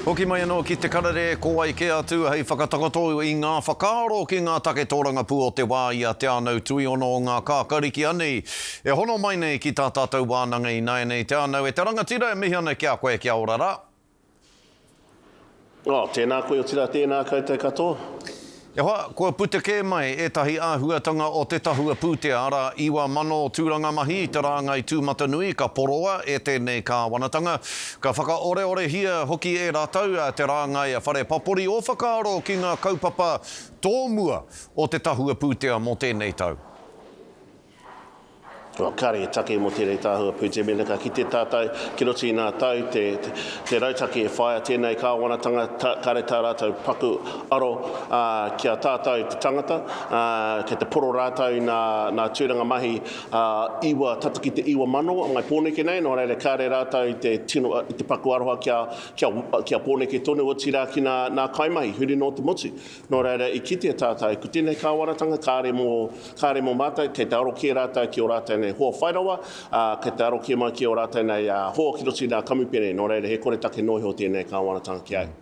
Hoki mai anō ki te karere, ko wai kē atu hei whakatakoto i ngā whakaaro ki ngā take tōrangapū o te wā i a Te Ānau Tuiono o ngā Kākariki anei e hono mai nei ki tā tātou wānanga ināianei. Te Ānau e te rangatira e mihi ana ki a koe, kia ora rā. Oh, tēnā koe otirā tēnā koutou katoa. E hoa, kua puta kē mai ētahi āhuatanga o te tahua pūtea, arā, 9,000 tūranga mahi i te rāngai tūmatanui ka poroa e tēnei kāwanatanga. Ka whakaoreorehia hoki e rātou te rāngai whare papori o whakaaro ki ngā kaupapa tōmua o te tahua pūtea mō tēnei tau. Well, kāre he take mō tēnei tāhua pūtea mēnā ka kite tātou ki roto i ngā tau te, te, te rautaki e whāia tēnei kāwanatanga, ta, kāre tā rātou paku aro ā, ki a tātou te tangata, ā, kei te poro rātou i nā, nā tūranga mahi ā, iwa, tata ki te 9,000 mai Pōneke nei, nō reira kāre rātou i te tino, i te paku aroha kia, kia, kia Pōneke tonu, otirā ki nā, nā kaimahi huri nō te motu. Nō reira, i kitea tātou, ko tēnei kāwanatanga kāre mō, kāre mō mātou, kei te aro kē rātou ki ō rātou nei hoa whairawa, ā, kei te aro kē mai ki ō rātou nei hoa ki roto i ngā kamupene, nō reira, he koretake noa iho tēnei kāwanatanga ki au.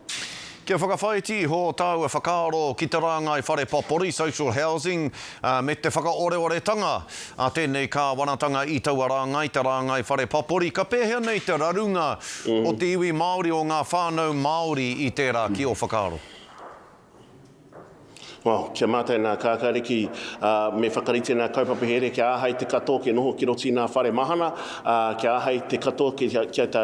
Kia whakawhāiti iho tāua whakaaro ki te rāngai whare papori, social housing, ā, me te whakaoreoretanga a tēnei kāwanatanga i taua rāngai, te rāngai whare papori, ka pēhea nei te rarunga o te iwi Māori, o ngā whānau Māori i tērā, ki ō whakaaro? Well, kia mātai nā kākāriki, ā, me whakarite nā kaupapa here kia āhei te katoa kia noho ki roto i nā whare mahana, ā, kia āhei te katoa ki, kia ta,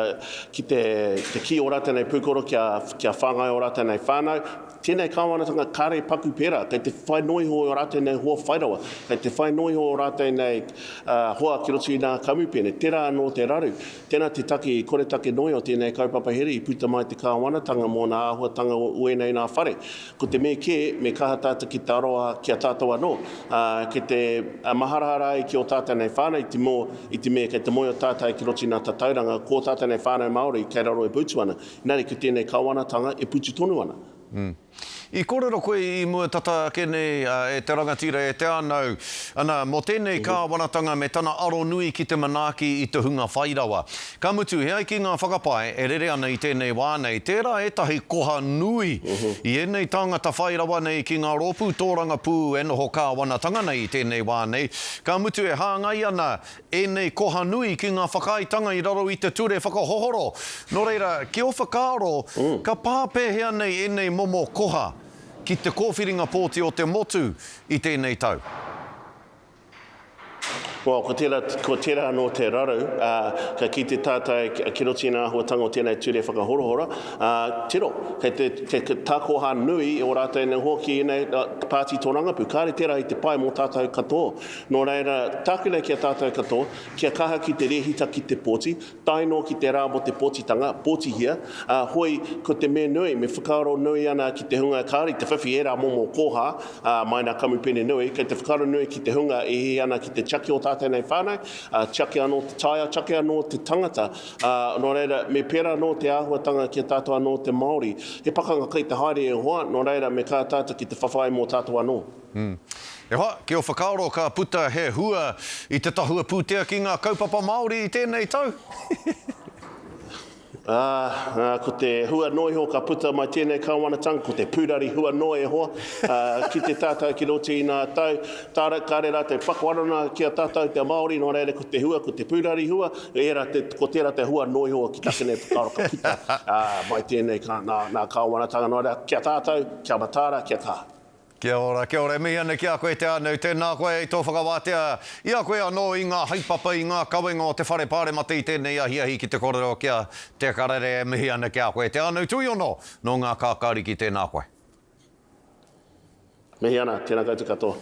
ki te, te kī o rātou nei pūkoro kia, kia whāngai o rātou nei whānau. Tēnei kāwanatanga kāre paku pērā, kei te whai noa iho o rātou nei hoa whairawa, kei te whai noa iho o rātou nei, ā, hoa ki roto i nā kamupene. Tērā anō te raru. Tēnā te take i koretake noa o tēnei kaupapa here i puta mai te kāwanatanga mō nā āhuatanga o ēnei nā whare. Ko te me kē, me kaha tātou ki te aroha ki a tātou anō, ā, ki te maharahara ai ki ō tātou nei whānau i te mō, i te mea kei te moe o tātou ki roto i nā tatauranga, ko ō tātou nei whānau Māori kei raro e putu ana. Engari ko tēnei kāwanatanga e putu tonu ana. I kōrero koe i mua tata ake nei, e te rangatira, e Te Anau, ana, mō tēnei kāwanatanga me tana aro nui ki te manaaki i te hunga whairawa. Ka mutu, he ai ki ngā whakapae e rere ana i tēnei wā nei, tērā ētahi koha nui i ēnei tāngata whairawa nei ki ngā rōpū tōrangapū e noho kāwanatanga nei i tēnei wā nei, ka mutu e hāngai ana ēnei koha nui ki ngā whakaaetanga i raro i te ture whakahohoro. Nō reira, ki ō whakaaro, ka pā pēhea nei ēnei momo koha ki te kōwhiringa pōti o te motu i tēnei tau? Well, ko tērā, ko tērā anō te raru, ā, ka kite tātou ki roto i ngā āhuatanga o tēnei ture whakahorohoro, ā, tiro, kei te, kei te takoha nui o rātou nei hoa ki ēnei pāti tōrangapū. Kāre tērā i te pai mō tātou katoa. Nō reira, tāku nei ki a tātou katoa, kia kaha ki te rēhita ki te pōti, tae noa ki te rā mō te pōtitanga, pōtihia, ā, hoi, ko te mea nui, me whakaaro nui ana ki te hunga kāore i te whiwhi ērā momo kōhā, ā, mai nā kamupene nui, kei te whakaaro nui ki te hunga e hihi ana ki te tiaki o tātou nei whānau, ā, tiaki anō te taiao, tiaki anō te tangata, ā, nō reira, me pērā anō te āhuatanga ki a tātou anō te Māori. He pakanga kei te haere e hoa, nō reira, me kaha tātou ki te whawhai mō tātou anō. E hoa, ki ō whakaaro ka puta he hua i te tahua pūtea ki ngā kaupapa Māori i tēnei tau? Ā, ā, ko te hua noa iho ka puta mai tēnei kāwanatanga, ko te pūrari hua noa e hoa, ā, ki te tātou ki roto i ngā tau, tāra, kāre rātou whakaarona ki a tātou te Māori, nō reira ko te hua, ko te pūrari hua, ērā te, ko tērā te hua noa iho ki take nei whakaaro ka puta, ā, mai tēnei kā, nā, nā kāwanatanga, nō reira, ki a tātou, kia mataara, kia kaha. Kia ora, kia ora. E mihi ana ki a koe Te Ānau. Tēnā koe i tō whakawātea i a koe anō i ngā haepapa, i ngā kawenga o te Whare Pāremata i tēnei ahiahi ki te kōrero ki a Te Karere. E mihi ana ki a koe Te Ānau Tuiono nō ngā kākāriki. Tēnā koe. Mihi ana, tēnā koutou katoa.